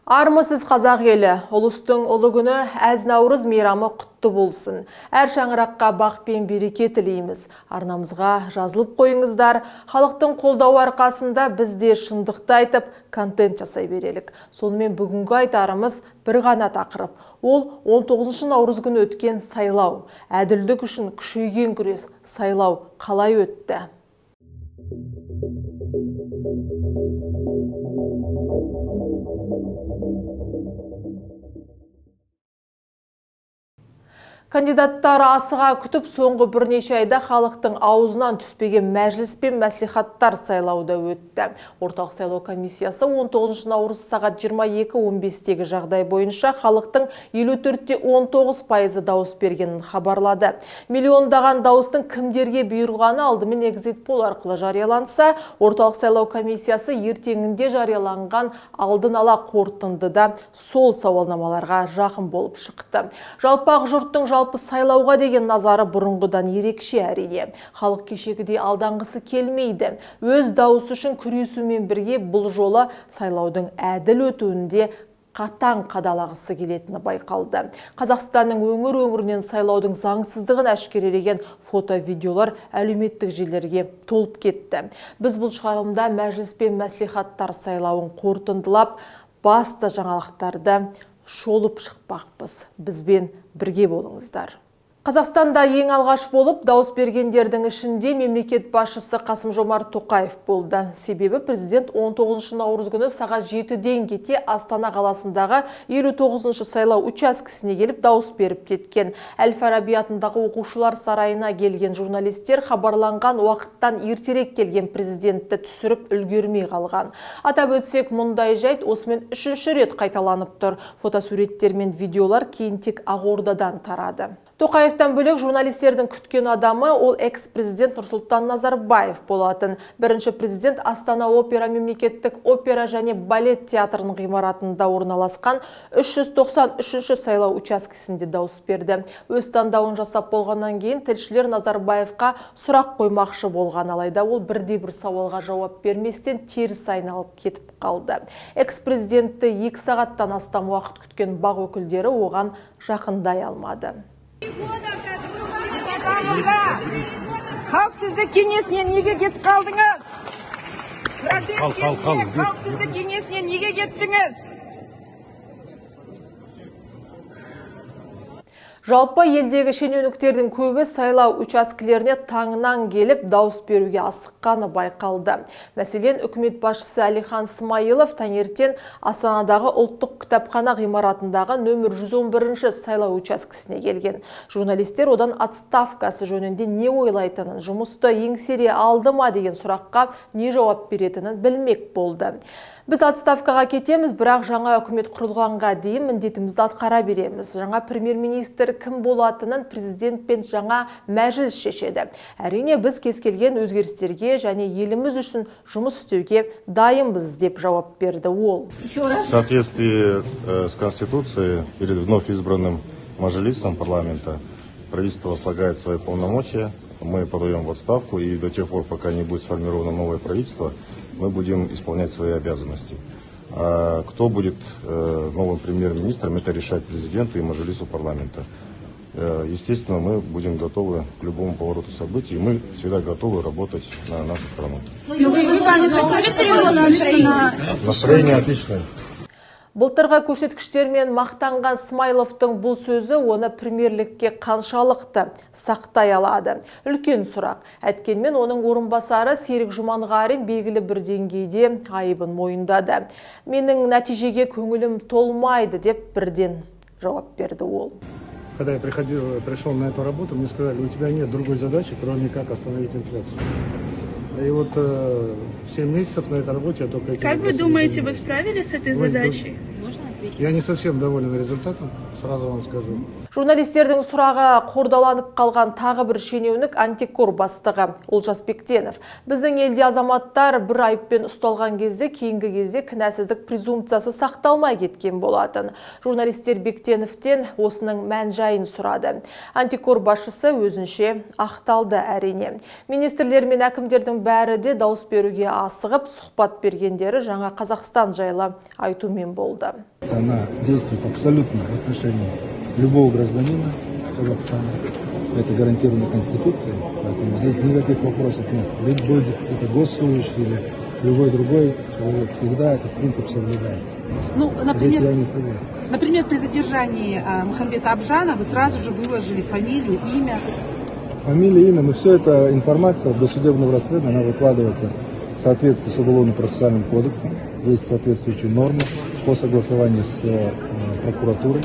Армысыз, қазақ елі, ұлыстың ұлы күні әз Наурыз мейрамы құтты болсын. Әр шаңыраққа бақ пен береке тілейміз. Арнамызға жазылып қойыңыздар. Халықтың қолдауы арқасында біз де шындықты айтып, контент жасай берелік. Сонымен, бүгінгі айтарымыз бір ғана тақырып. Ол 19 наурыз күні өткен сайлау. Әділдік үшін күшейген күрес. Сайлау қалай өтті? Кандидаттар асыға күтіп, соңғы бірнеше айда халықтың аузынан түспеген мәжіліс пен мәслихаттар сайлауы да өтті. Орталық сайлау комиссиясы 19 наурыз сағат 22:15-тегі жағдай бойынша халықтың 54,19% дауыс бергенін хабарлады. Миллиондаған дауыстың кімдерге бұйырғаны алдымен экзит пол арқылы жарияланса, Орталық сайлау комиссиясы ертеңінде жарияланған алдын ала қорытындыда сол сауалнамаларға жақын болып шықты. Жалпақ жұрттың жалпы сайлауға деген назары бұрынғыдан ерекше, әрине. Халық кешегідей алданғысы келмейді. Өз дауысы үшін күресумен бірге бұл жолы сайлаудың әділ өтуінде қатаң қадағалағысы келетіні байқалды. Қазақстанның өңір-өңірінен сайлаудың заңсыздығын әшкерелеген фото-видеолар әлеуметтік желілерге толып кетті. Біз бұл шығарылымда мәжіліс пен мәслихаттар сайлауын қорытындылап, басты жаңалықтарды шолып шықпақпыз. Бізбен бірге болыңыздар. Қазақстанда ең алғаш болып дауыс бергендердің ішінде мемлекет басшысы Қасым-Жомарт Тоқаев болды. Себебі президент 19 наурыз күні сағат 7-ден кете Астана қаласындағы 59 сайлау учаскесіне келіп дауыс беріп кеткен. Әл-Фараби атындағы оқушылар сарайына келген журналистер хабарланған уақыттан ертерек келген президентті түсіріп үлгермей қалған. Атап өтсек, мұндай жайт осымен үшінші рет қайталанып тұр. Фотосуреттер мен видеолар кейін тек Ақордадан тарады. Тоқаевтан бөлек журналистердің күткен адамы ол экс-президент Нұрсұлтан Назарбаев болатын. Бірінші президент Астана опера мемлекеттік опера және балет театрының ғимаратында орналасқан 393 сайлау учаскесінде дауыс берді. Өз таңдауын жасап болғаннан кейін тілшілер Назарбаевқа сұрақ қоймақшы болған, алайда ол бірде бір сауалға жауап берместен теріс айналып кетіп қалды. Экс-президентті 2 сағаттан астам уақыт күткен бақ өкілдері оған жақындай алмады. Қауіпсіздік кеңесіне неге кетіп қалдыңыз? Қал, қал, қал. Қауіпсіздік кеңесіне неге кеттіңіз? Жалпы, елдегі шенеуніктердің көбі сайлау учаскелеріне таңнан келіп дауыс беруге асыққаны байқалды. Мәселен, үкімет басшысы Әлихан Смайылов таңертең Астанадағы ұлттық кітапхана ғимаратындағы нөмір 111 сайлау учаскесіне келген. Журналистер одан отставкасы жөнінде не ойлайтынын, жұмысты еңсере алды ма деген сұраққа не жауап беретінін білмек болды. «Біз отставкаға кетеміз, бірақ жаңа үкімет құрылғанға дейін міндетімізді атқара береміз. Жаңа премьер-министр кім болатынын президент пен жаңа мәжіліс шешеді. Әрине, біз кез келген өзгерістерге және еліміз үшін жұмыс істеуге дайынбыз», – деп жауап берді ол. В соответствии с Конституцией перед вновь избранным Мажилисом парламента правительство слагает свои полномочия, мы подаем в отставку, и до тех пор, пока не будет сформировано новое правительство, мы будем исполнять свои обязанности. А кто будет новым премьер-министром, это решать президенту и Мажилису парламента. Естественно, мы будем готовы к любому повороту событий, и мы всегда готовы работать на нашу страну. Вы сами хотели перевод на Настроение отличное. Былтырғы көрсеткіштермен мақтанған Смайловтың бұл сөзі оны премьерлікке қаншалықты сақтай алады? Үлкен сұрақ. Әйткенмен оның орынбасары Серік Жұманғарин белгілі бір деңгейде айыбын мойындады. «Менің нәтижеге көңілім толмайды», – деп бірден жауап берді ол. Когда я пришел на эту работу, мне сказали: «У тебя нет другой задачи, кроме как остановить инфляцию». И вот 7 месяцев на этой работе я только этим Как вы вопросом думаете, вы занимаюсь. справились с этой Ой, задачей? Я не совсем доволен результатом, сразу вам скажу. Журналистердің сұрағы қордаланып қалған тағы бір шенеунік – антикор бастығы Олжас Бектенов. Біздің елде азаматтар бір айыппен ұсталған кезде, кейінгі кезде кінәсіздік презумпциясы сақталмай кеткен болатын. Журналистер Бектеновтен осының мән жайын сұрады. Антикор басшысы өзінше ақталды, әрине. Министрлер мен әкімдердің бәрі де дауыс беруге асығып, сұхбат бергендері жаңа Қазақстан жайлы айтумен болды. Она действует абсолютно в отношении любого гражданина Казахстана. Это гарантировано Конституцией, поэтому здесь никаких вопросов нет. Ведь будет это госслужащий или любой другой человек, всегда этот принцип соблюдается. Ну, например, здесь я не согласен. Например, при задержании Мухамбета Абжана вы сразу же выложили фамилию, имя. Фамилия, имя, но все это информация досудебного расследования, она выкладывается в соответствии с Уголовно-процессуальным кодексом. Есть соответствующие нормы по согласованию с прокуратурой.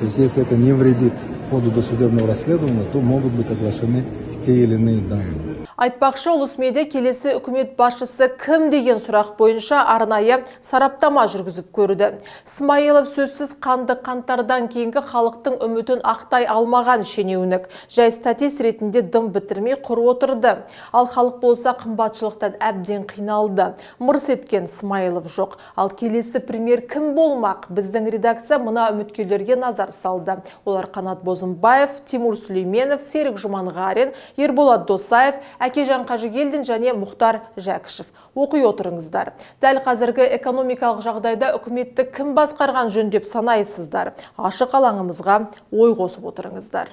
То есть, если это не вредит ходу досудебного расследования, то могут быть оглашены те или иные данные. Айтпақшы, Ұлыс Медиа келесі үкімет басшысы кім деген сұрақ бойынша арнайы сараптама жүргізіп көрді. Смайылов сөзсіз қанды қаңтардан кейінгі халықтың үмітін ақтай алмаған шенеунік. Жай статист ретінде дым бітірмей құр отырды. Ал халық болса қымбатшылықтан әбден қиналды. Мырс еткен Смайылов жоқ. Ал келесі премьер кім болмақ? Біздің редакция мына үміткерлерге назар салды. Олар Қанат Бозымбаев, Тимур Сүлейменов, Серік Жұманғарин, Ерболат Досаев, Әкежан Қажыгелдин және Мұхтар Жәкішев. Оқи отырыңыздар. Дәл қазіргі экономикалық жағдайда үкіметті кім басқарған жөн деп санайсыздар? Ашық алаңымызға ой қосып отырыңыздар.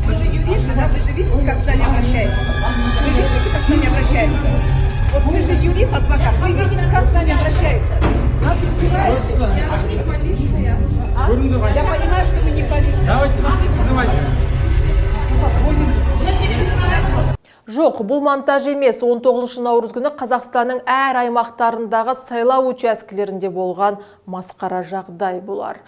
Вы же юристы, да? Вы же видите, как с нами обращаются? Вы видите, как с нами обращаются? Вот вы же юрист, адвокат, вы видите, как с нами обращаются? Нас издеваются. Я понимаю, что вы не полиция. Давайте, вызывайте. Жоқ, бұл монтаж емес. 19 наурыз күні Қазақстанның әр аймақтарындағы сайлау учаскелерінде болған масқара жағдай бұлар.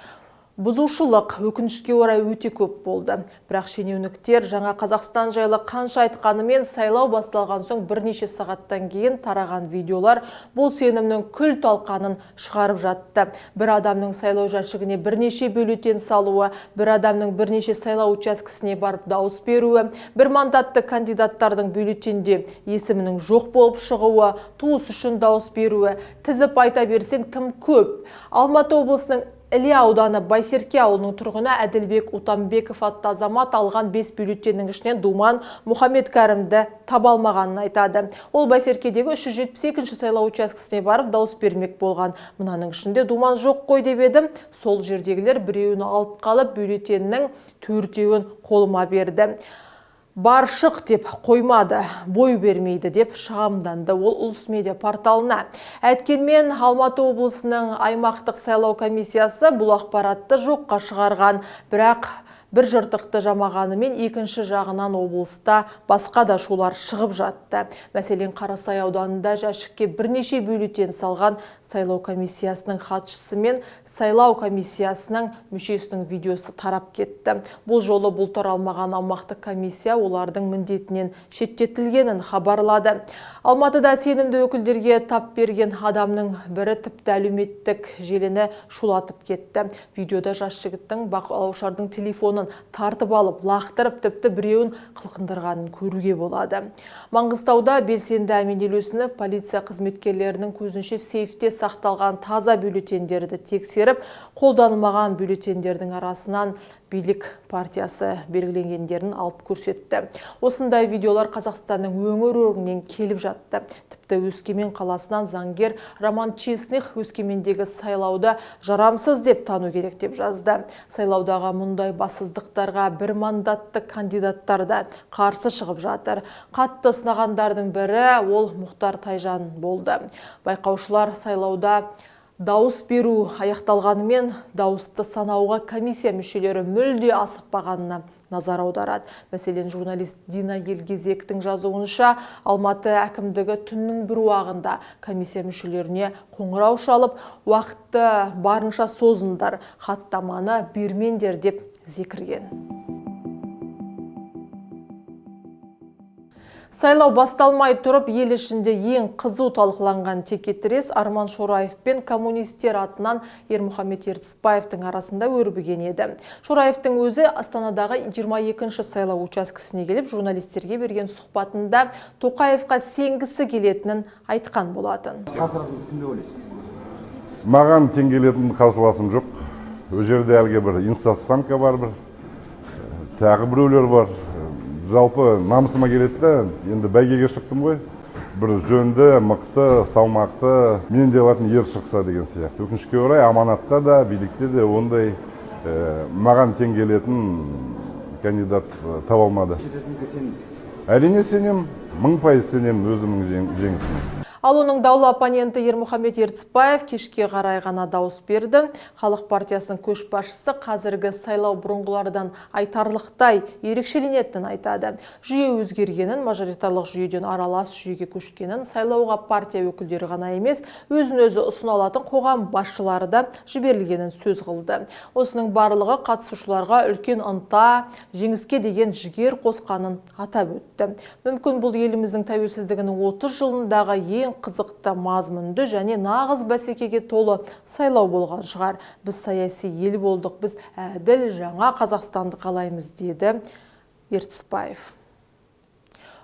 Бұзушылық өкінішке орай өте көп болды. Бірақ шенеуніктер жаңа Қазақстан жайлы қанша айтқанымен сайлау басталған соң бірнеше сағаттан кейін тараған видеолар бұл сенімнің күл талқанын шығарып жатты. Бір адамның сайлау жәшігіне бірнеше бюллетень салуы, бір адамның бірнеше сайлау учаскесіне барып дауыс беруі, бір мандатты кандидаттардың бюллетенде есімінің жоқ болып шығуы, туыс үшін дауыс беруі, тізіп айта берсең тым көп. Алматы облысының Іле ауданы Байсерке ауылының тұрғыны Әділбек Утамбеков атты азамат алған 5 бюллетеннің ішінен Думан Мұхаммедкәрімді таба алмағанын айтады. Ол Байсеркедегі 372-ші сайлау учаскесіне барып дауыс бермек болған. Мынаның ішінде Думан жоқ қой деп едім. Сол жердегілер біреуін алып қалып, бюллетеннің 4-еуін қолыма берді. Баршық деп қоймады, бой бермейді деп шағымданды ол Ұлыс Медиа порталына. Әйткенмен Алматы облысының аймақтық сайлау комиссиясы бұл ақпаратты жоққа шығарған. Бірақ бір жыртықты жамағанымен екінші жағынан облыста басқа да шулар шығып жатты. Мәселен, Қарасай ауданында жәшікке бірнеше бюллетень салған сайлау комиссиясының хатшысы мен сайлау комиссиясының мүшесінің видеосы тарап кетті. Бұл жолы бұл таралмаған аумақтық комиссия олардың міндетінен шеттетілгенін хабарлады. Алматыда сенімді өкілдерге тап берген адамның бірі тіпті әлеуметтік желіні шулатып кетті. Видеода жас жігіттің бақылаушылардың телефонын тартып алып, лақтырып, тіпті біреуін қылқындырғанын көруге болады. Маңғыстауда белсенді Әмен Елеусінов полиция қызметкерлерінің көзінше сейфте сақталған таза бюллетендерді тексеріп, қолданылмаған бюллетендердің арасынан билік партиясы белгіленгендерін алып көрсетті. Осындай видеолар Қазақстанның өңір-өңірінен келіп жатты. Тіпті Өскемен қаласынан заңгер Роман Честных Өскемендегі сайлауды жарамсыз деп тану керек деп жазды. Сайлаудағы мұндай бассыздықтарға бір мандатты кандидаттар да қарсы шығып жатыр. Қатты сынағандардың бірі ол Мұхтар Тайжан болды. Байқаушылар сайлауда дауыс беру аяқталғанымен дауысты санауға комиссия мүшелері мүлде асықпағанына назар аударады. Мәселен, журналист Дина Елгезектің жазуынша, Алматы әкімдігі түннің бір уағында комиссия мүшелеріне қоңырау шалып, уақытты барынша созыңдар, хаттаманы бермеңдер деп зекірген. Сайлау басталмай тұрып, ел ішінде ең қызу талқыланған текетірес Арман Шораев пен коммунистер атынан Ермұхамет Ертісбаевтың арасында өрбіген еді. Шораевтың өзі Астанадағы 22-ші сайлау учаскесіне келіп, журналистерге берген сұхбатында Тоқаевқа сенгісі келетінін айтқан болатын. Маған тең келетін қарсыласым жоқ. Ол жерде әлгі бір инстасамка бар, бір тағы біреулер бар. Жалпы намысыма келеді да, енді бәйгеге шықтым ғой. Бір жөнді, мықты, салмақты, мен де алатын ер шықса деген сияқты. Өкінішке орай, аманатта да, билікте де ондай маған тең келетін кандидат таба алмады. Әрине сенем, 1000% сенем өзімнің жеңісіме. Ал оның даулы оппоненті Ермұхамет Ертісбаев кешке қарай ғана дауыс берді. Халық партиясының көшбасшысы қазіргі сайлау бұрынғылардан айтарлықтай ерекшеленетінін айтады. Жүйе өзгергенін, мажоритарлық жүйеден аралас жүйеге көшкенін, сайлауға партия өкілдері ғана емес, өзін өзі ұсына алатын қоғам басшылары да жіберілгенін сөз қылды. Осының барлығы қатысушыларға үлкен ынта, жеңіске деген жігер қосқанын атап өтті. Мүмкін бұл еліміздің тәуелсіздігінің 30 жылындағы ең қызықты, мазмұнды және нағыз бәсекеге толы сайлау болған шығар. Біз саяси ел болдық, біз әділ жаңа Қазақстанды қалаймыз, деді Ертісбаев.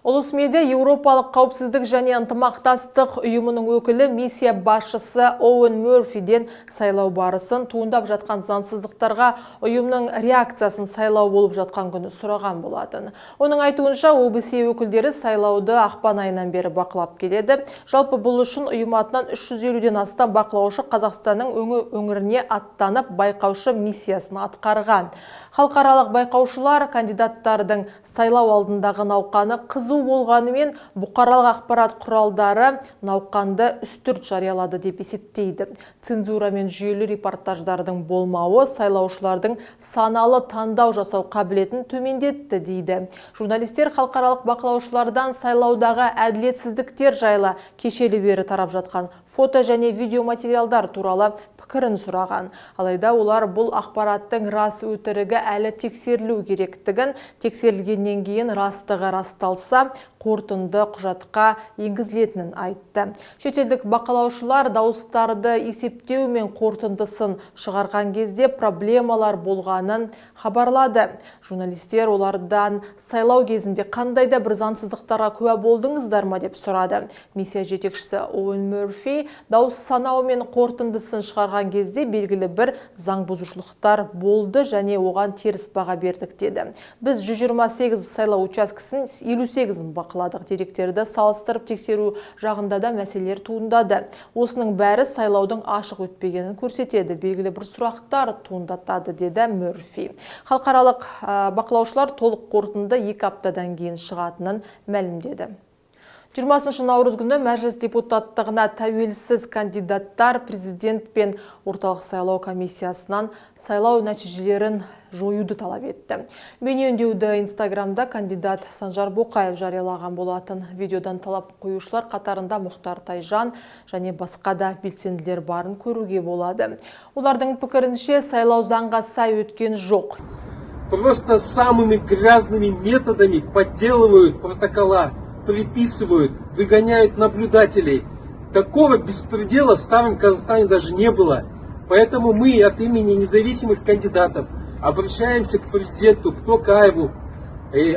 Ұлыс медиа Еуропалық қауіпсіздік және ынтымақтастық ұйымының өкілі миссия басшысы Оуэн Мёрфиден сайлау барысын, туындап жатқан заңсыздықтарға ұйымның реакциясын сайлау болып жатқан күні сұраған болатын. Оның айтуынша, ОБСЕ өкілдері сайлауды ақпан айынан бері бақылап келеді. Жалпы бұл үшін ұйым атынан 350-ден астам бақылаушы Қазақстанның өңіріне аттанып байқаушы миссиясын атқарған. Халықаралық байқаушылар кандидаттардың сайлау алдындағы науқаны қызу болғанымен, бұқаралық ақпарат құралдары науқанды үстірт жариялады деп есептейді. Цензура мен жүйелі репортаждардың болмауы сайлаушылардың саналы таңдау жасау қабілетін төмендетті, дейді. Журналистер халықаралық бақылаушылардан сайлаудағы әділетсіздіктер жайлы кешелі бері тарап жатқан фото және видеоматериалдар туралы пікірін сұраған. Алайда олар бұл ақпараттың рас өтірігі әлі тексерілу керектігін, тексерілгеннен кейін растығы расталса, қорытынды құжатқа енгізілетінін айтты. Шетелдік бақылаушылар дауыстарды есептеу мен қорытындысын шығарған кезде проблемалар болғанын хабарлады. Журналистер олардан сайлау кезінде қандай да бір заңсыздықтарға куә болдыңыздар ма деп сұрады. Миссия жетекшісі Оуэн Мёрфи дауыс санау мен қорытындысын шығарған кезде белгілі бір заң бұзушылықтар болды және оған теріс баға бердік, деді. Біз 128 сайлау учаскесін 58-ін бақыладық. Деректерді салыстырып тексеру жағында да мәселелер туындады. Осының бәрі сайлаудың ашық өтпегенін көрсетеді, белгілі бір сұрақтар туындатады, деді Мёрфи. Халықаралық бақылаушылар толық қорытынды 2 аптадан кейін шығатынын мәлімдеді. 20 наурыз күні мәжіліс депутаттығына тәуелсіз кандидаттар президент пен орталық сайлау комиссиясынан сайлау нәтижелерін жоюды талап етті. Бейнеүндеуді Инстаграмда кандидат Санжар Боқаев жариялаған болатын. Видеодан талап қоюшылар қатарында Мұхтар Тайжан және басқа да белсенділер барын көруге болады. Олардың пікірінше, сайлау заңға сай өткен жоқ. Просто самыми грязными методами подделывают протокола, приписывают, выгоняют наблюдателей. Такого беспредела в старом Казахстане даже не было. Поэтому мы от имени независимых кандидатов обращаемся к президенту, к Токаеву,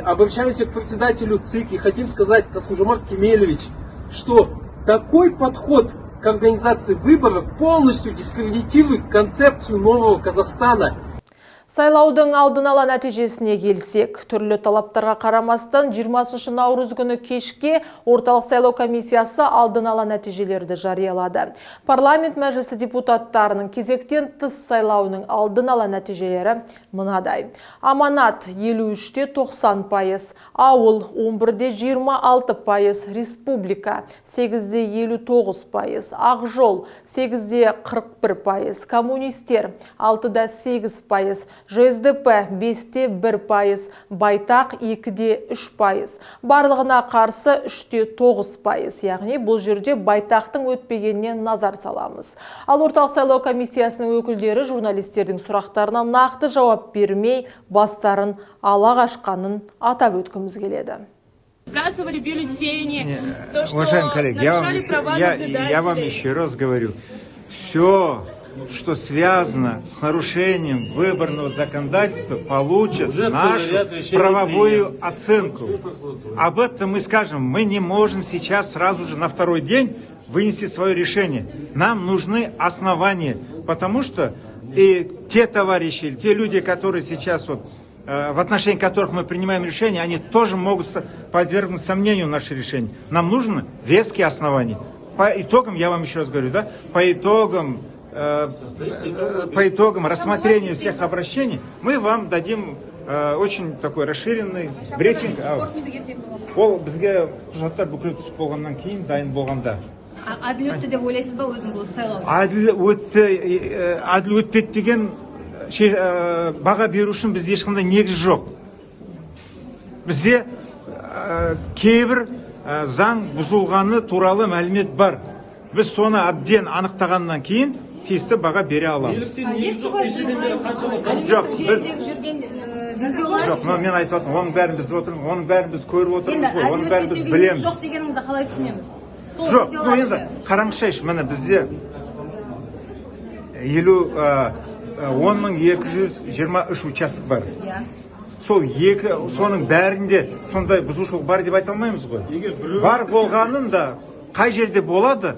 обращаемся к председателю ЦИК и хотим сказать, Касым-Жомарт Кемелевич, что такой подход к организации выборов полностью дискредитирует концепцию нового Казахстана. Сайлаудың алдын ала нәтижесіне келсек, түрлі талаптарға қарамастан 20 наурыз күні кешке Орталық сайлау комиссиясы алдын ала нәтижелерді жариялады. Парламент мәжілісі депутаттарының кезектен тыс сайлауының алдын ала нәтижелері мынадай. Аманат 53,90%, Ауыл 11,26%, Республика 8,59%, Ақжол 8,41%, Коммунистер 6,8%, ЖСДП 5,1%, Байтақ 2,3%. Барлығына қарсы 3,9%. Яғни бұл жерде Байтақтың өтпегеніне назар саламыз. Ал Орталық сайлау комиссиясының өкілдері журналистердің сұрақтарына нақты жауап бермей, бастарын ала қашқанын атап өткіміз келеді. Сбрасывали бюллетени, Не, то, что уважаемые коллеги, я вам, нарушали еще, права я вам наблюдателей. Еще раз говорю, все, что связано с нарушением выборного законодательства, получит Уже целый нашу ряд решений правовую принято. Оценку. Об этом мы скажем. Мы не можем сейчас сразу же на второй день вынести свое решение. Нам нужны основания, потому что и те товарищи, или те люди, которые сейчас вот, в отношении которых мы принимаем решение, они тоже могут подвергнуть сомнению наше решение. Нам нужны веские основания. По итогам, я вам еще раз говорю, да, по итогам рассмотрения всех обращений мы вам дадим очень такой расширенный брифинг. Ол бізге құжаттар бүкіл түсіп болғаннан кейін, дайын болғанда. Әділ өтті деп ойлайсыз ба өзіңіз осы сайлау? Әділ өтті, әділ өтпеді деген баға беру үшін бізде ешқандай негіз жоқ. Бізде кейбір заң бұзылғаны туралы мәлімет бар. Біз соны әбден анықтағаннан кейін тиісті баға бере аламыз. Жоқ, біз Жүрген видеолар. Жоқ, мына мен айтып жатырмын, оның бәрін біз отырмыз, оның бәрін біз көріп Енді отырмыз ғой, оның бәрін біз әділ білеміз. Жоқ дегеніңізді қалай түсінеміз? Сол Жоқ, ну видеолар енді қараңызшы, міне, бізде 10 223 участок бар. Сол екі, соның бәрінде сондай бұзушылық бар деп айта алмаймыз ғой. Бар болғанын да қай жерде болады,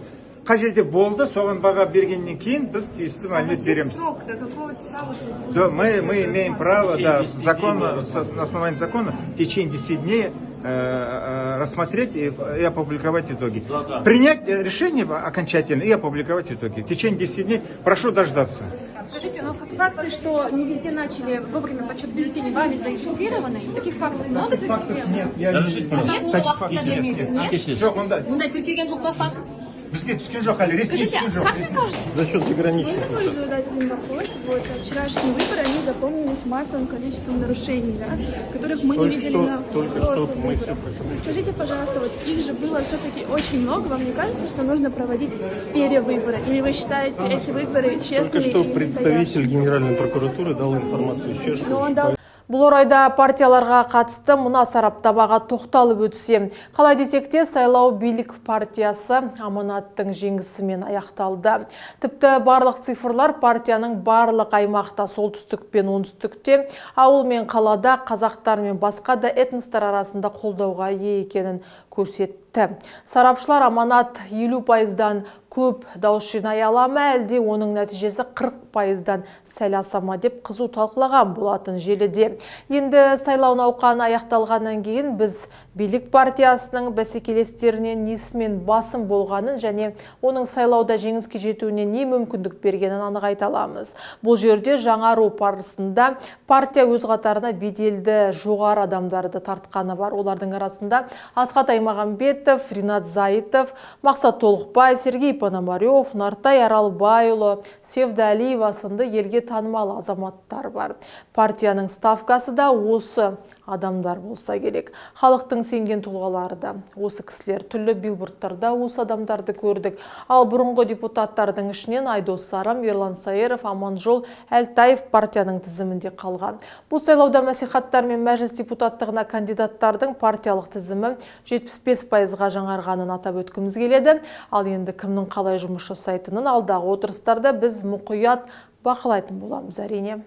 қай жерде болды, соған баға бергеннен кейін біз тиісті мәлімет береміз. Срок, до какого числа вот вы будете Да, мы имеем право, да, В течение 10 закон, дней. На основании закона в течение 10 дней рассмотреть и опубликовать итоги. Да. Принять решение окончательно и опубликовать итоги. В течение 10 дней прошу дождаться. Скажите, но факты, что не везде начали вовремя подсчет бюллетеней, вами зарегистрированы? Таких фактов много зарегистрировано? Нет, я Разрешите, пожалуйста. Таких фактов нет, нет. Кешіріңіз. Жоқ, ондай. Ондай тіркелген жоқ па факт? Бізге түскен жоқ әлі, ресми Скажите, түскен жоқ. Как мне кажется, За счет заграничных Можно участков. задать один вопрос? Вот вчерашние выборы, они запомнились массовым количеством нарушений, да, которых мы не Только видели что- на только что прошлых мы выборах. всё прокомментировали. Скажите, пожалуйста, вот их же было все-таки очень много. Вам не кажется, что нужно проводить перевыборы? Или вы считаете эти выборы честными Только что и представитель настоящими? Генеральной прокуратуры дал информацию Но он исчерпывающую. дал Бұл орайда партияларға қатысты мына сараптамаға тоқталып өтсем. Қалай десек те, сайлау билік партиясы Аманаттың жеңісімен аяқталды. Тіпті барлық цифрлар партияның барлық аймақта, солтүстік пен оңтүстікте, ауыл мен қалада, қазақтар мен басқа да этностар арасында қолдауға ие екенін көрсетті. Сарапшылар Аманат 50%-дан көп дауыс жинай ала ма, әлде оның нәтижесі 40%-дан сәл аса ма деп қызу талқылаған болатын желіде. Енді сайлау науқаны аяқталғаннан кейін біз билік партиясының бәсекелестерінен несімен басым болғанын және оның сайлауда жеңіске жетуіне не мүмкіндік бергенін анық айта аламыз. Бұл жерде жаңару барысында партия өз қатарына беделді жоғары адамдарды тартқаны бар. Олардың арасында Асхат Аймағамбетов, Ринат Зайытов, Мақсат Толықбай, Сергей Пономарев, Нартай Аралбайұлы, Севда сынды елге танымал азаматтар бар. Партияның ставкасы да осы адамдар болса керек. Халықтың сенген тұлғалары да осы кісілер. Түрлі билбордтарда осы адамдарды көрдік. Ал бұрынғы депутаттардың ішінен Айдос Сарым, Ерлан Саиров, Аманжол Әлтаев партияның тізімінде қалған. Бұл сайлауда мәслихаттар мен мәжіліс депутаттығына кандидаттардың партиялық тізімі 75%-ға жаңарғанын атап өткіміз келеді. Ал енді кімнің қалай жұмыс жасайтынын алдағы отырыстарда біз мұқият бақылайтын боламыз, әрине.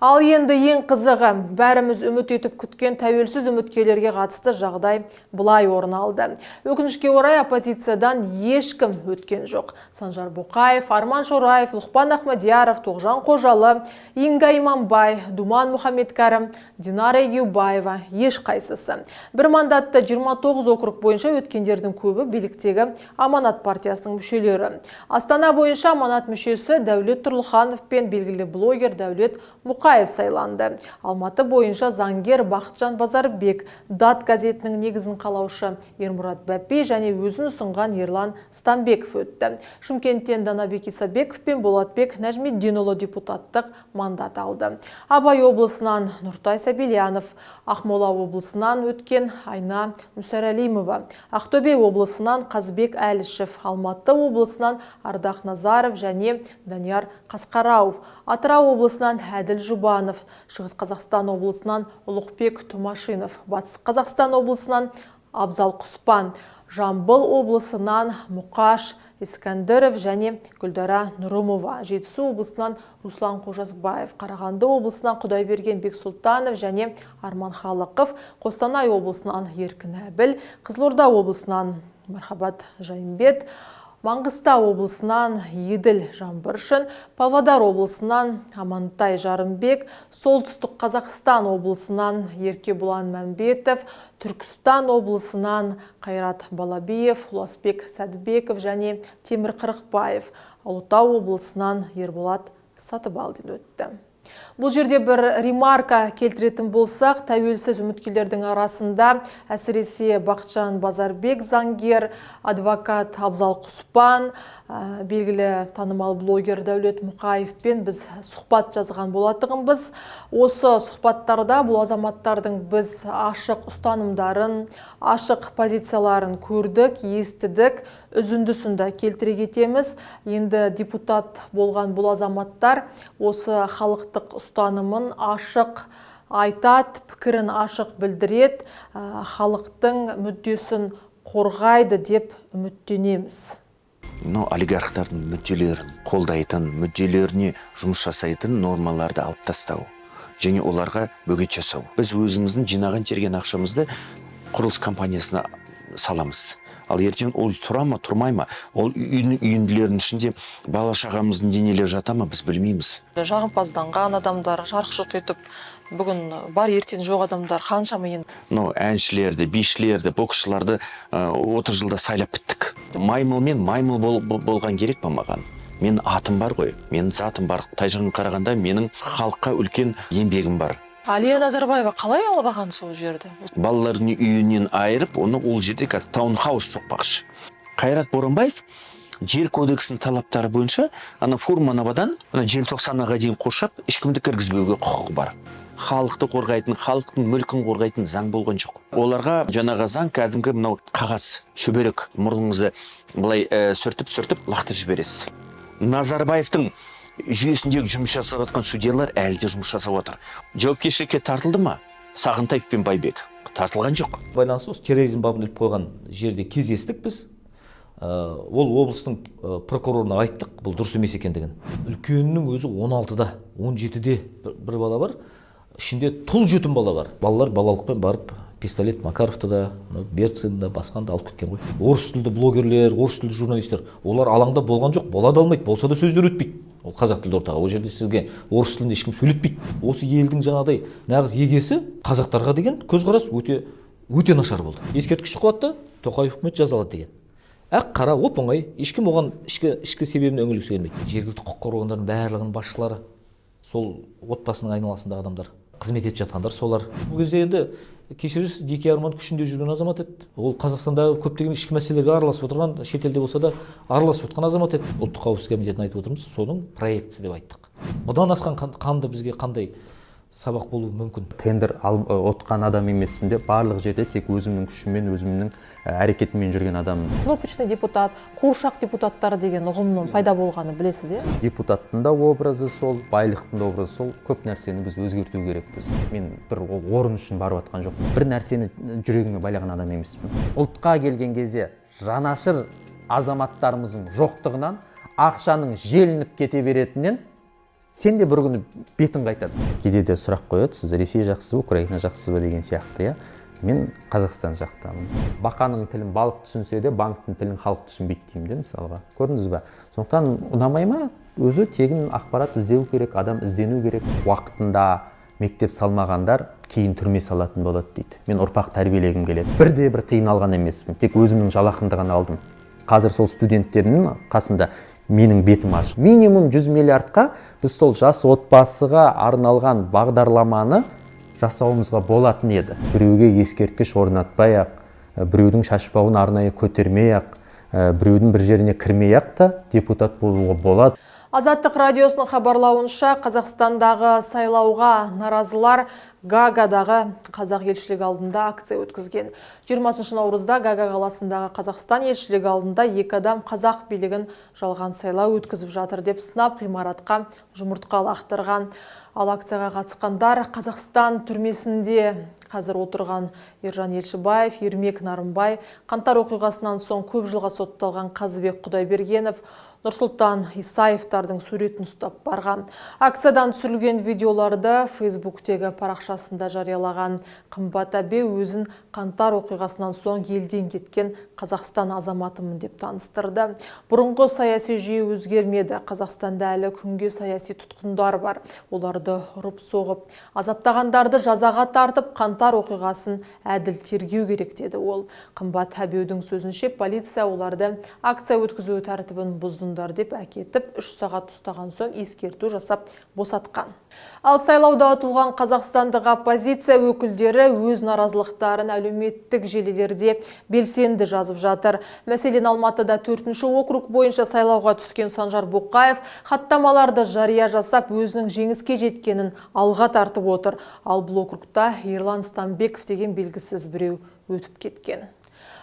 Ал енді ең қызығы, бәріміз үміт етіп күткен тәуелсіз үміткерлерге қатысты жағдай былай орын алды. Өкінішке орай, оппозициядан ешкім өткен жоқ. Санжар Боқаев, Арман Шораев, Лұқпан Ахмадияров, Тоғжан Қожалы, Инга Иманбай, Думан Мұхаммедкәрім, Динара Егеубаева ешқайсысы. Бір мандатты 29 округ бойынша өткендердің көбі биліктегі Аманат партиясының мүшелері. Астана бойынша Аманат мүшесі Дәулет Тұрлыханов пен белгілі блогер Дәулет Мұқаев сайланды. Алматы бойынша заңгер Бақытжан Базарбек, Дат газетінің негізін қалаушы Ермұрат Бәпи және өзін ұсынған Ерлан Стамбеков өтті. Шымкенттен Данабек Исабеков пен Болатбек Нәжмеддинұлы депутаттық мандат алды. Абай облысынан Нұртай Сабильянов, Ақмола облысынан өткен Айна Мүсәрәлимова, Ақтөбе облысынан Қазбек Әлішев, Алматы облысынан Ардақ Назаров және Данияр Қасқарауов, Атырау облысынан Әділ Жұбанов, Шығыс Қазақстан облысынан Ұлықбек Тұмашинов, Батыс Қазақстан облысынан Абзал Құспан, Жамбыл облысынан Мұқаш Искандыров және Гүлдара Нұрымова, Жетісу облысынан Руслан Қожасбаев, Қарағанды облысынан Құдайберген Бексұлтанов және Арман Халықов, Қостанай облысынан Еркін Әбіл, Қызылорда облысынан Мархабат Жайымбет, Маңғыстау облысынан Еділ Жаңбыршин, Павлодар облысынан Амантай Жарымбек, Солтүстік Қазақстан облысынан Еркебұлан Мәмбетов, Түркістан облысынан Қайрат Балабиев, Ұласбек Сәдібеков және Темір Қырықбаев, Ұлытау облысынан Ерболат Сатыбалдин өтті. Бұл жерде бір ремарка келтіретін болсақ, тәуелсіз үміткерлердің арасында әсіресе Бақытжан Базарбек заңгер, адвокат Абзал Құспан, белгілі танымал блогер Дәулет Мұқаевпен біз сұхбат жазған болатынбыз. Осы сұхбаттарда бұл азаматтардың біз ашық ұстанымдарын, ашық позицияларын көрдік, естідік, үзіндісін де келтіре кетеміз. Енді депутат болған бұл азаматтар осы халықтық ұстанымын ашық айтады, пікірін ашық білдіреді, халықтың мүддесін қорғайды деп үміттенеміз. Но олигархтардың мүдделерін қолдайтын, мүдделеріне жұмыс жасайтын нормаларды алып тастау және оларға бөгет жасау. Біз өзіміздің жинаған терген ақшамызды құрылыс компаниясына саламыз. Ал ертең ол тұра ма, тұрмай ма, ол үйдің үйінділерінің ішінде бала шағамыздың денелері жата ма, біз білмейміз. Жағымпазданған адамдар, жарқ-жұрқ етіп, бүгін бар, ертең жоқ адамдар қаншама енді. Но әншілерді, бишілерді, боксшыларды 30 жылда сайлап біттік. Маймылмен маймыл болған керек па маған? Мен атым бар ғой, менің затым бар. Тайжанға қарағанда менің халыққа үлкен еңбегім бар. Алия Назарбаева қалай алып алған сол жерді? Балалардың үйінен айырып, оны ол жерде как таунхаус соқпақшы. Қайрат Боранбаев жер кодексінің талаптары бойынша ана Фурмановадан ана Желтоқсанға дейін қоршап, ешкімді кіргізбеуге құқығы бар. Халықты қорғайтын, халықтың мүлкін қорғайтын заң болған жоқ. Оларға жаңағы заң кәдімгі мынау қағаз, шүберек, мұрныңызды былай сүртіп-сүртіп лақтырып жібересіз. Назарбаевтың жүйесіндегі жұмыс жасап жатқан судьялар әлі де жұмыс жасап жатыр. Жауапкершілікке тартылды ма? Сағынтаев пен Байбек тартылған жоқ. Байланысты осы терроризм бабын іліп қойған жерде кездестік біз. Ол облыстың прокурорына айттық, бұл дұрыс емес екендігін. Үлкенінің өзі 16-да, 17-де бір бала бар, ішінде тұл жетім бала бар. Балалар балалықпен барып пистолет Макаровты да, Берцинді да, басқаны да алып кеткен ғой. Орыс тілді блогерлер, орыс тілді журналистер, олар алаңда болған жоқ, бола да алмайды, болса да сөздер өтпейді. Ол қазақ тілді ортаға, ол жерде сізге орыс тілінде ешкім сөйлетпейді. Осы елдің жаңағыдай нағыз егесі қазақтарға деген көзқарас өте өте нашар болды. Ескерткіш құлады да, Тоқаев үкімет жазалады деген. Ақ қара оп-оңай, ешкім оған ішкі себебіне үңілгісі келмейді. Жергілікті құқық қорғау органдарының барлығының басшылары сол отбасының айналасындағы адамдар, қызмет етіп жатқандар солар. Бұл кезде енді кешірерсіз, Дикий Арман күшінде жүрген азамат еді. Ол Қазақстандағы көптеген ішкі мәселелерге араласып отырған, шетелде болса да араласып отырған азамат еді. Ұлттық қауіпсіздік комитетін айтып отырмыз, соның проектісі деп айттық. Бұдан асқан қанды бізге қандай сабақ болуы мүмкін? Тендер отқан адам емеспін деп, барлық жерде тек өзімнің күшіммен, өзімнің әрекетіммен жүрген адаммын. Кнопочный депутат, қуыршақ депутаттары деген ұғымның пайда болғаны білесіз, иә? Депутаттың да образы сол, байлықтың да образы сол. Көп нәрсені біз өзгерту керекпіз. Мен бір ол орын үшін барып жатқан жоқпын. Бір нәрсені жүрегіме байлаған адам емеспін. Ұлтқа келген кезде жанашыр азаматтарымыздың жоқтығынан, ақшаның желініп кете беретінен сен де бір күні бетін қайтады. Кейде де сұрақ қояды, сіз Ресей жақсыз ба, Украина жақсыз ба деген сияқты, иә? Мен Қазақстан жақтамын. Бақаның тілін балық түсінсе де, банктің тілін халық түсінбейді деймін де мысалға. Көрдіңіз ба? Сондықтан ұнамай ма? Өзі тегін ақпарат іздеу керек, адам іздену керек. Уақытында мектеп салмағандар кейін түрме салатын болады дейді. Мен ұрпақ тәрбиелегім келеді. Бірде бір тиын алған емеспін, тек өзімнің жалақымды ғана алдым. Қазір сол студенттерімнің қасында менің бетім ашық. Минимум 100 миллиардқа біз сол жас отбасыға арналған бағдарламаны жасауымызға болатын еді. Біреуге ескерткіш орнатпай-ақ, біреудің шашбауын арнайы көтермей-ақ, біреудің бір жеріне кірмей-ақ та депутат болуға болады. Азаттық радиосының хабарлауынша, Қазақстандағы сайлауға наразылар Гагадағы қазақ елшілігі алдында акция өткізген. 20 наурызда Гага қаласындағы Қазақстан елшілігі алдында екі адам қазақ билігін жалған сайлау өткізіп жатыр деп сынап ғимаратқа жұмыртқа лақтырған. Ал акцияға қатысқандар Қазақстан түрмесінде Қазір отырған Ержан Елшібаев, Ермек Нарымбай, Қаңтар оқиғасынан соң көп жылға сотталған Қазыбек Құдайбергенов, Нұрсұлтан Исаевтардың суретін ұстап барған. Акциядан түсірілген видеоларды Фейсбуктегі парақшасында жариялаған Қымбат Әбеу өзін Қаңтар оқиғасынан соң елден кеткен Қазақстан азаматымын деп таныстырды. Бұрынғы саяси жүйе өзгермеді. Қазақстанда әлі күнге саяси тұтқындар бар. Оларды ұрып соғып, азаптағандарды жазаға тартып, Қаңтар оқиғасын әділ тергеу керек деді ол. Қымбат Әбеудің сөзінше, полиция оларды акция өткізу тәртібін бұздыңдар деп әкетіп, 3 сағат ұстаған соң ескерту жасап босатқан. Ал сайлауда ұтылған қазақстандық оппозиция өкілдері өз наразылықтарын әлеуметтік желілерде белсенді жазып жатыр. Мәселен, Алматыда 4-ші округ бойынша сайлауға түскен Санжар Боқаев хаттамаларды жария жасап, өзінің жеңіске жеткенін алға тартып отыр. Ал бұл округта Ерлан Стамбеков деген белгісіз біреу өтіп кеткен.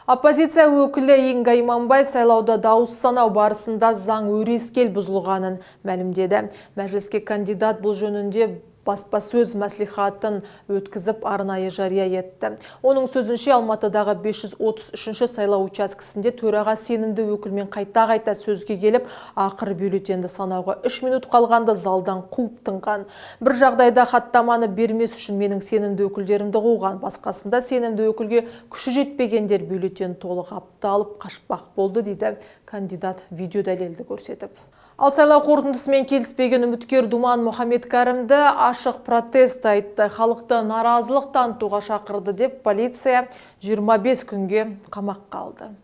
Оппозиция өкілі Инга Иманбай сайлауда дауыс санау барысында заң өрескел бұзылғанын мәлімдеді. Мәжіліске кандидат бұл жөнінде баспасөз мәслихатын өткізіп арнайы жария етті. Оның сөзінше, Алматыдағы 533-ші сайлау учаскесінде төраға сенімді өкілмен қайта-қайта сөзге келіп, ақыры бюллетенді санауға 3 минут қалғанда залдан қуып тынған. Бір жағдайда хаттаманы бермес үшін менің сенімді өкілдерімді қуған, басқасында сенімді өкілге күші жетпегендер бюллетен толық апталып қашпақ болды, дейді кандидат видео дәлелді көрсетіп. Ал сайлау қорытындысымен келіспеген үміткер Думан Мұхамедкәрімді ашық протест айтты. Халықты наразылық танытуға шақырды деп полиция 25 күнге қамаққа алды.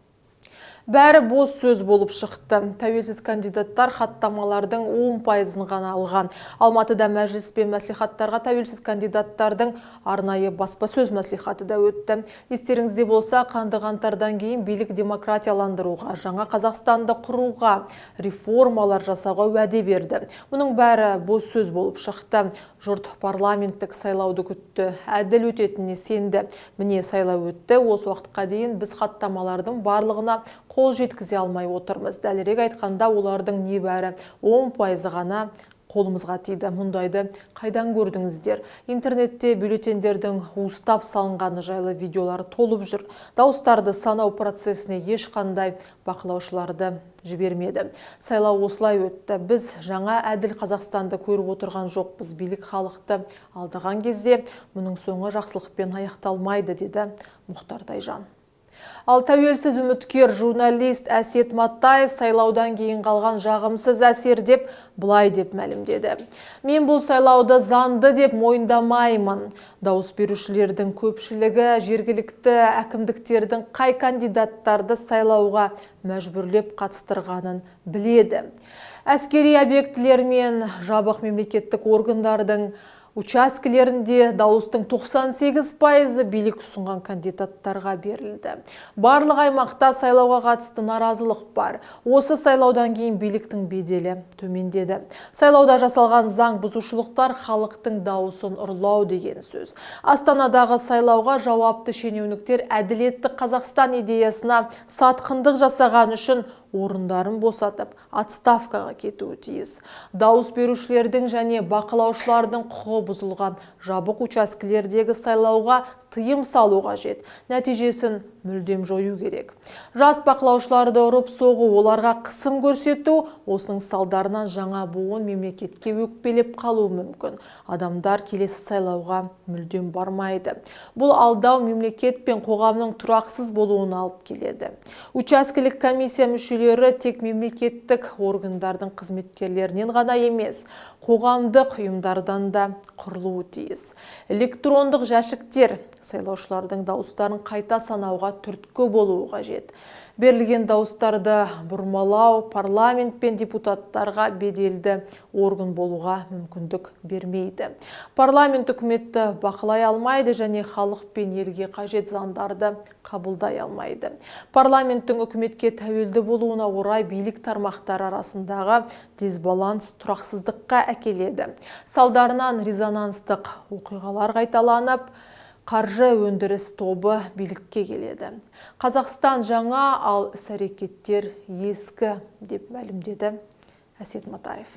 Бәрі бос сөз болып шықты. Тәуелсіз кандидаттар хаттамалардың 10%-ын ғана алған. Алматыда мәжіліс пен мәслихаттарға тәуелсіз кандидаттардың арнайы баспасөз мәслихаты да өтті. Естеріңізде болса, қанды қаңтардан кейін билік демократияландыруға, жаңа Қазақстанды құруға, реформалар жасауға уәде берді. Мұның бәрі бос сөз болып шықты. Жұрт парламенттік сайлауды күтті, әділ өтетініне сенді. Міне, сайлау өтті. Осы уақытқа дейін біз хаттамалардың барлығына қол жеткізе алмай отырмыз. Дәлірек айтқанда, олардың небәрі 10% ғана қолымызға тиді. Мұндайды қайдан көрдіңіздер? Интернетте бюллетендердің уыстап салынғаны жайлы видеолар толып жүр. Дауыстарды санау процесіне ешқандай бақылаушыларды жібермеді. Сайлау осылай өтті. Біз жаңа әділ Қазақстанды көріп отырған жоқпыз. Билік халықты алдаған кезде мұның соңы жақсылықпен аяқталмайды, деді Мұхтар Тайжан. Ал тәуелсіз үміткер журналист Әсет Матаев сайлаудан кейін қалған жағымсыз әсер деп былай деп мәлімдеді. Мен бұл сайлауды заңды деп мойындамаймын. Дауыс берушілердің көпшілігі жергілікті әкімдіктердің қай кандидаттарды сайлауға мәжбүрлеп қатыстырғанын біледі. Әскери объектілер мен жабық мемлекеттік органдардың учаскелерінде дауыстың 98% билік ұсынған кандидаттарға берілді. Барлық аймақта сайлауға қатысты наразылық бар. Осы сайлаудан кейін биліктің беделі төмендеді. Сайлауда жасалған заң бұзушылықтар халықтың дауысын ұрлау деген сөз. Астанадағы сайлауға жауапты шенеуніктер әділетті Қазақстан идеясына сатқындық жасаған үшін орындарын босатып, отставкаға кетуі тиіс. Дауыс берушілердің және бақылаушылардың құқығы бұзылған жабық учаскелердегі сайлауға тыйым салу қажет. Нәтижесін мүлдем жою керек. Жас бақылаушыларды ұрып соғу, оларға қысым көрсету, осының салдарынан жаңа буын мемлекетке өкпелеп қалуы мүмкін. Адамдар келесі сайлауға мүлдем бармайды. Бұл алдау мемлекет пен қоғамның тұрақсыз болуына алып келеді. Учаскелік комиссия мүшелері тек мемлекеттік органдардың қызметкерлерінен ғана емес, қоғамдық ұйымдардан да құрылуы тиіс. Электрондық жәшіктер сайлаушылардың дауыстарын қайта санауға түрткі болуы қажет. Берілген дауыстарды бұрмалау парламент пен депутаттарға беделді орган болуға мүмкіндік бермейді. Парламент үкіметті бақылай алмайды және халық пен елге қажет заңдарды қабылдай алмайды. Парламенттің үкіметке тәуелді болуына орай билік тармақтары арасындағы дисбаланс тұрақсыздыққа әкеледі. Салдарынан резонанстық оқиғалар қайталанып, қаржы өндіріс тобы билікке келеді. Қазақстан жаңа, ал іс-әрекеттер ескі, деп мәлімдеді Әсет Матаев.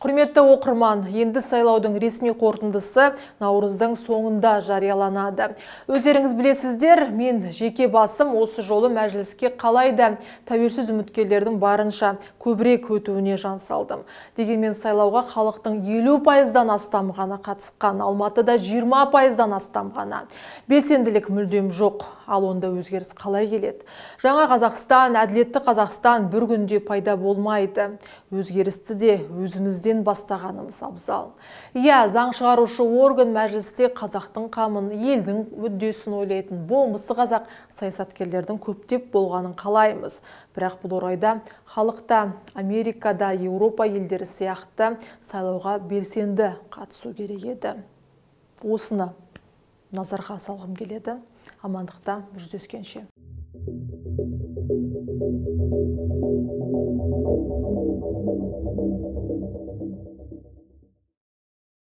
Құрметті оқырман, енді сайлаудың ресми қорытындысы наурыздың соңында жарияланады. Өздеріңіз білесіздер, мен жеке басым осы жолы мәжіліске қалайда тәуелсіз үміткерлердің барынша көбірек өтуіне жан салдым. Дегенмен сайлауға халықтың 50%-дан астам ғана қатысқан, Алматыда 20%-дан астам ғана. Белсенділік мүлдем жоқ, ал онда өзгеріс қалай келеді? Жаңа Қазақстан, әділетті Қазақстан бір күнде пайда болмайды. Өзгерісті де өзімізден бастағанымыз абзал. Иә, заң шығарушы орган мәжілісте қазақтың қамын, елдің мүддесін ойлайтын болмысы қазақ саясаткерлердің көптеп болғанын қалаймыз. Бірақ бұл орайда халықта Америкада, Еуропа елдері сияқты сайлауға белсенді қатысу керек еді. Осыны назарға салғым келеді. Амандықта жүздескенше.